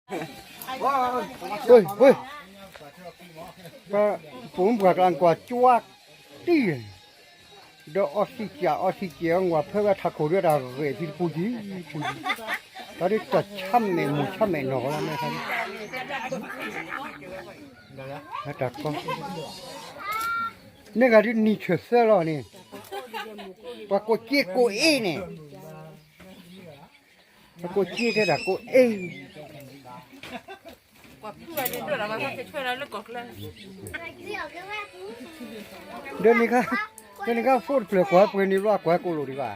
ဝ့ၢ်ဝ့ၢ်, ပှၤပူၤပှၤကျါကွၢ်ကွၢ်တံၢ်, ဒီးအီသံးကၠးအီသံးကၠဲး ကွၢ်ဖၢဝဲထးခိၣ်ဒီးတၢ်ဂဲၤဖံတပူၤကံ, ပူၤကံ, တၢ်ဒ်တၢ်ဆါမဲာ်မူဆါမဲာ်နီၢ်ကီလီၤ, တၢ်ကီ, န့ၣ်ဂၤဒ်နံၣ်ဆၢၣ်သၢလီၤန့ၣ်, ပှၤကိးက့ကိးအ့ၣ်န့ၣ် ပှၤကိးက့တဲဒၣ်ကိးအ့ၣ်, ဒီးန့ၣ်ခါ, ဒီးန့ၣ်ခါဖိတဖျၢၣ်ကွၢ်ပှဲၤန့ၣ်ဘျီကွၢ်ကိးလိာ်ဒံးဘၣ်,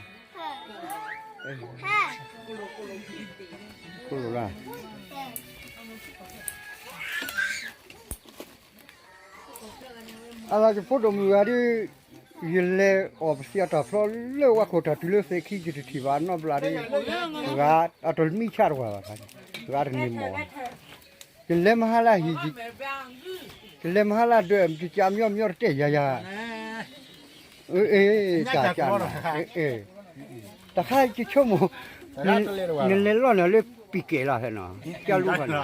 ကိးလိာ်လၢ အလၢယဖိဒိၣ်မုၣ်ဂၤဒ်, ယလဲၤအီၣ်ပသံးအတၢ်ဖျီလၢဝါခိၣ်တၢ်တုၤလၢသဲးခံ ယတထံၣ်ဘၣ်နီတဘျီဒီး, ဂၤအတမံဆၣ်တဝၤဘၣ်, ဂၤတန့ၢ်မီၢ်ဘၣ်, ယလဲၤမဟါလၢဟံၣ်, ယလဲၤမဟါလၢဒၢး ယကၢမညီမညီတတဲယၤယၤ, အ့ၣ်, တၢ်ကၢနၤ, တၢ်ခါယဆိကမိၣ်, နလဲၤလီၢ်န့ၣ်လၢပံၤကဲလီၤဖဲနီၤ, ကၢလူဖဲနီၤ,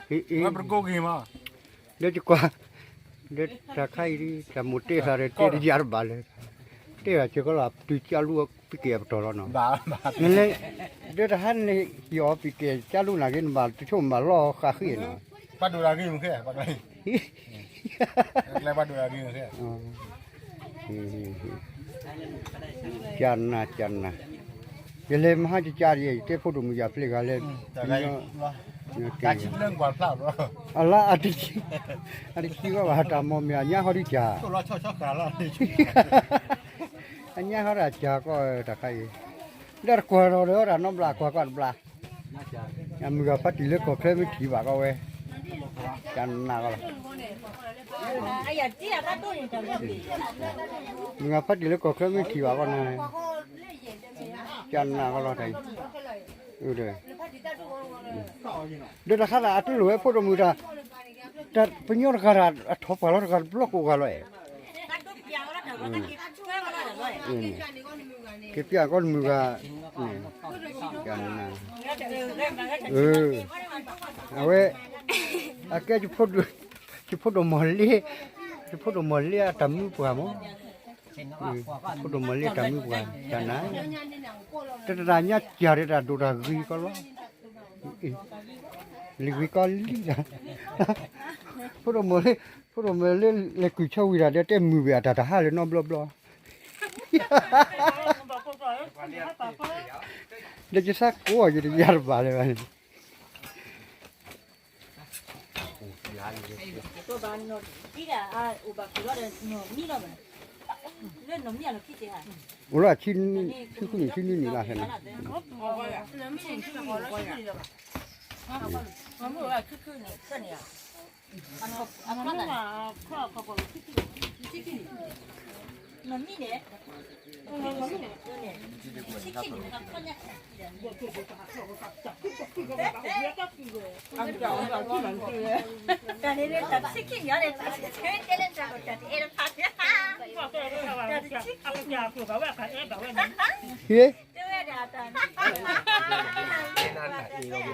အ့ၣ် ဒီးယကွၢ်, ဒီးတၢ်ခါအံၤဒ် တၢ်မိၣ်တဲသးဒီးတဲတယါတဘၣ်လၢ, တဲဘၣ်စ့ၢ်ကီးလီၤ တုၤကၢလူပံၤကဲအပတီၢ်လီၤနီၤ, နလဲၤ, ဒီးတဟါန့ၣ် ဟံၣ်အီၤပံၤကဲကၢလူနာ်က့ နဘၣ်တဆိကမိၣ်ဘၣ်လီၤဃာ်ဃံနီၤ, ပှၤဒိၣ်တၢ်ဂ့ၢ်မ့ၢ်ခဲ, ပှၤဒိၣ်တၢ်ဂ့ၢ်မ့ၢ်ခဲ ကၢနၤ ကၢနၤ, ယလဲၤမဟါကကၢဒ်ယဲ ယတဲဖိဒိၣ်မုၣ်ယၤပျဲဂၤလဲၣ်, အလါ, အတဆံ, အတဆံဂီၢ်ဘၣ်တၢ်မီၢ်မ့ၢ်အညါဟီဒ်ကၢ, အညါဟီဒ်ကၢကီၢ်တၢ်ခါအံၤ, ဒီးတကွၢ်ထီၣ်ဒီးတၢ်နီတဘျီကွၢ်ကွၢ်တဘျီ, မုၢ်ဂၤဖါတံၢ်လၢကီၢ်ချၢမ့ၢ်ထံၣ်ဘၣ်ကီးဝဲ, ကၢနၤကီးလီၤ, မုၢ်ဂၤဖါတံၢ်လၢကီၢ်ချၢမ့ၢ်ထံၣ်ဘၣ်ကီးနၤ, ကၢနၤကီးလီၤတၢ်အံၤ, ဒီးတၢ်ခါဒၣ်အတလိၣ်ဝဲဖိဒိၣ်မုၣ်တၢ်, တၢ်ပညီတဂၤဒၣ် အထီၣ်ပှၢ်လီၤတဂၤတဘျီကိးဂၤလီၤအဲၣ်, က့ၤပျၢ်ကီးတမုၢ်ဂၤ, အဝဲ, အကဲ, ယဖိဒိၣ်မီၢ်လ့, ယဖိဒိၣ်မီၢ်လ့အတၢ်မုၢ်ပှၢ်မး, ဖိဒိၣ်မီၢ်လ့တၢ်မုၢ်ပှၢ်, တၢ်နၤ, တတၢ်ညါကၢ်ဒီးတၢ်ဒိၣ်တၢ်ဂ့ၤကီးလီၤ, လံဂ့ၤကီးလံ, ဖိဒိၣ်မီၢ်လ့, ဖိဒိၣ်မီၢ်လ့ လဲၤကွံာ်ဆီဝံၤတၢ်ဒီးတဲမုာ်ဘၣ်အတၢ်တဟါလၢၤနီတဘျီဘျီ, ဒီးယသးကိးအီၤယတယါတဘၣ်လၢၤဘၣ်န့ၣ် အိၣ်လၢ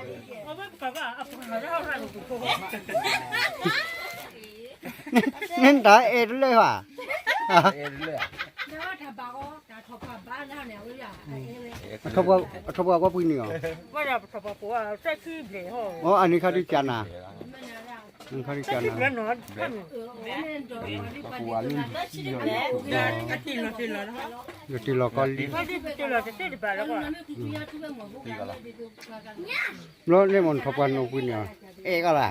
ဆံဃုနံၣ်ဆံနွံနံၣ်လၢ်ဖဲနီၤ, ဟ့ၣ် နတၢ်အဲၣ်တလၢဘၣ်, အထီၣ်ပှၤကွၢ်ပှံၤန့ၣ်အီၤ, အန့ၣ်ခါဒ်ကနၤ, ခါဒ်ကနၤ, ယတ့ၢ်လီၤကီလံ, ဘျီန့ၣ်မ့ၢ်နထီၣ်ပှၤနိၣ်ပှံၤန့ၣ်အီၤ, အဲၣ်ကီးလ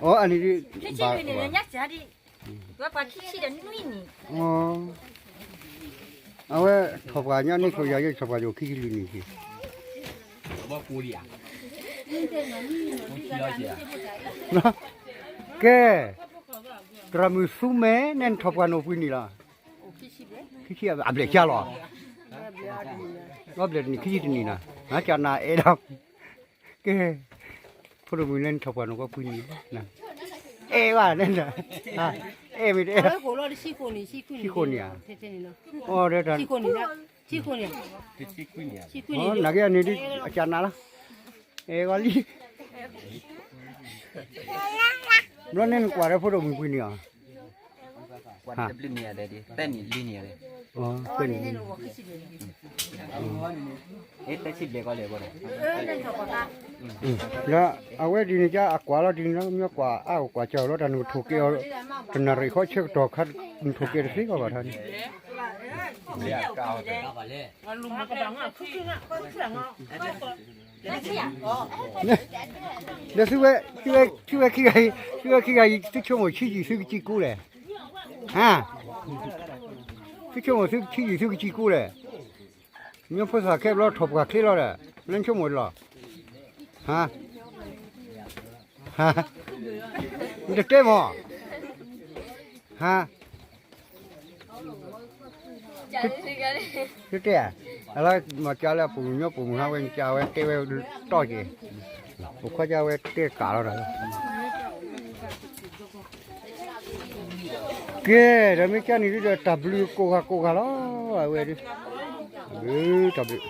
ၢ, အန့ၣ်ဒ်, အဝဲထီၣ်ပှၤညါန့ၣ်ခိၣ်ယၤယဲထီၣ်ပှၤယိၤခံဆံလွံၢ်နံၣ်က့ၤ, ကဲ, သရၣ်မုၣ်သူမဲ နဲနထီၣ်ပှၤနိၣ်ပှံၤနံၣ်လီၤ, ခံဆံအဘျဲၣ်ကၢ်လီၤ, လီၤဘျဲၣ်တနံၣ်ခံဆံတနံၣ်နီၤ, နကနၤအဲၣ်ဒိး, ကဲ, ဖိဒိၣ်မုၣ်လၢနထီၣ်ပှၤနိၣ်ပှံၤနံၣ်လီၤ, အဲၣ်ဘၣ်န့ၣ်, အဲၣ်မ့ၢ်တအဲၣ်, ဆံဃိးနံၣ်ဧါ, အီၤဒီးတၢ်, န့ၣ်, နာ်က့အန့ၣ်ဒ်အကနးလီၤ, အဲဂီၤလံ, ဘျီန့ၣ်နကွၢ်ဒီးဖိဒိၣ်မုၣ်ကွံာ်န့ၣ်အီၤ, ဒီးအဝဲဒ်န့ၣ်က အကွၢ်လီၤဒ်န့ၣ်လီၤ, မ့ၢ်ကွၢ်အါကွၢ်ကၢလီၤ တၢ်နကထိၣ်ကဲအီၤ, တနၣ်ရံၣ်ဃီဆၢကတီၢ်ခါ, နထိၣ်ကဲတသ့ကီးဘၣ်ထါန့ၣ်, ဒီးသုဝဲ, သုဝဲ, သုဝဲခံဂၤအံၤ, သုဝဲခံဂၤအံၤ သုဆိကမိၣ်ဆံးယံာ်သုကစံၢ်ကူလဲၣ်, ဟါ, သုဆိကမိၣ်ဆံးယံာ်သုကစံၢ်ကူလဲၣ်, မ့ၢ်ဖိသၣ်ခဲဘျီထီၣ်ပှၢ်ချ့လီၤဒီး နဆိကမိၣ်လီၤ, ဟါ, နတတဲမး, ဟါ တဲ, အလၢမၤကၢလၢအပူၤမညီပူၤမုၢ်ဟါဝဲ နကၢဝဲတဲဝဲတီက့ၤ, ပခွါကၢဝဲတဲကးလီၤဒီး, ကဲ, ဒီးမ့ၢ်ကၢန့ၣ်ဒ်ဒီး တၢ်ဘျုးကိးဂၤကိးဂၤလီၤ, အဝဲဒ်, တၢ်ဘျုး